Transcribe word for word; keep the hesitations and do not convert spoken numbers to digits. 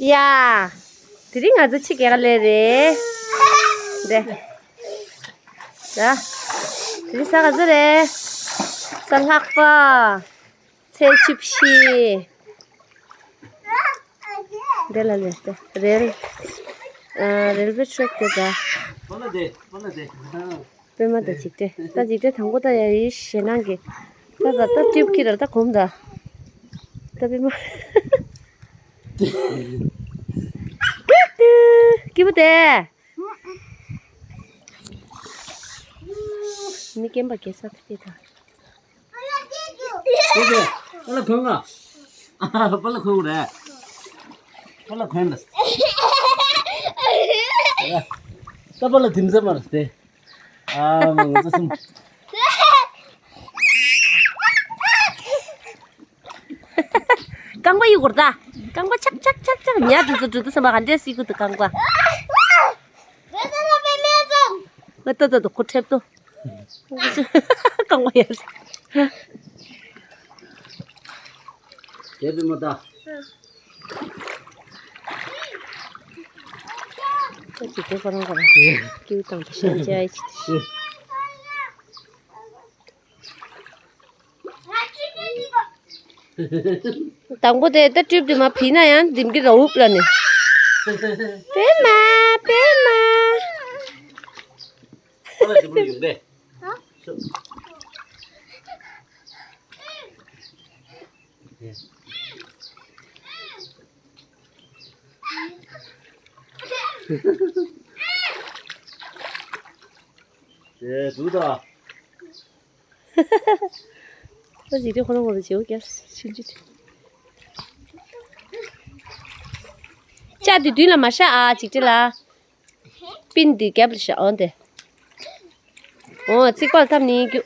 ཡ། དེ་རིང་ང་ཚོ་ཕྱི་རྒྱལ་ཁ་ལས་རེད། འདི། ཡ། དེ་རིང་གཟའ་ག་ཚོད་རེད། གཟའ་ལྷག་པ། ཚེས་བཅུ་བཞི། འདི་ལ་ལས་ཏེ་རེལ། ཨ། རེལ་ཝེ་ཊྲེག་དེ་ད། པ་ལ་དེ། པ་ལ་དེ། པད་མ་དང་འཇིགས་བྲལ། ད་འཇིགས་བྲལ་དང་པོ་ད་ཡ་ཡི་ཞེད་སྣང་གི། ད་ད་ད་ཊིབ་ཁྱེར་ར་ད་གོམ་ད། ད་པད་མ། སྐྱིད་པོ་དེ། མི་རྒན་པ་རྒས་ས་ཐུག་གི་ད། པ་ལ་གོན་ག་པ་ལ་གོན་རེད། པ་ལ་གོན་ད། ད་པ་ལ་དིམ་ཟ་མར་སྟེ། ཨ་མ་ང་ཚོ་སུམ། རྐང་པ་གཡུག་གོ་ད། རྐང་པ་ཆག་ཆག་ཆག་ཆག་ཉལ་དུ་ཚོ་འགྲོ་དུ་སམ་པ་ག་འདྲས་སི་ཀུ་དུ་རྐང་པ། ང་ད་ད་ད་ཁོ་ཁྲེབ་ཏོ། རྐང་པ་ཡར། དེ་བི་མོ་ད། ཁོ་ཅི་དེ་ཁོ་རང་ཁོ་རང་། ཀིའུ་དང་དེ་ཤན་ཅི་ཨའི་ཅི་དེ། དང་པོ་དེ་ད་ཊིབ་དེ་མ་ཕི་ན་ཡང་འདིམ་གི་ར་འུབ་ལ་ནི། པད་མ། པད་མ། ཨ་ལ་ཅི་མོ་ཡོང་དེ། དེ་འདུག་ད། ཁོ་ཅིག་དེ་ཁོ་རང་ངོ་ལ་བྱེའུ་རྒྱབ་ཆུན་ཆུན། ལྕགས་དེ་མདུན་ལ་མ་བཞག་ཨ་ཅིག་དེ་ལ། པིན་དེ་རྒྱབ་ལ་བཞག་འོ་དེ། འོ་རྩིག་པར་འཐམ་ནི་རྒྱུ།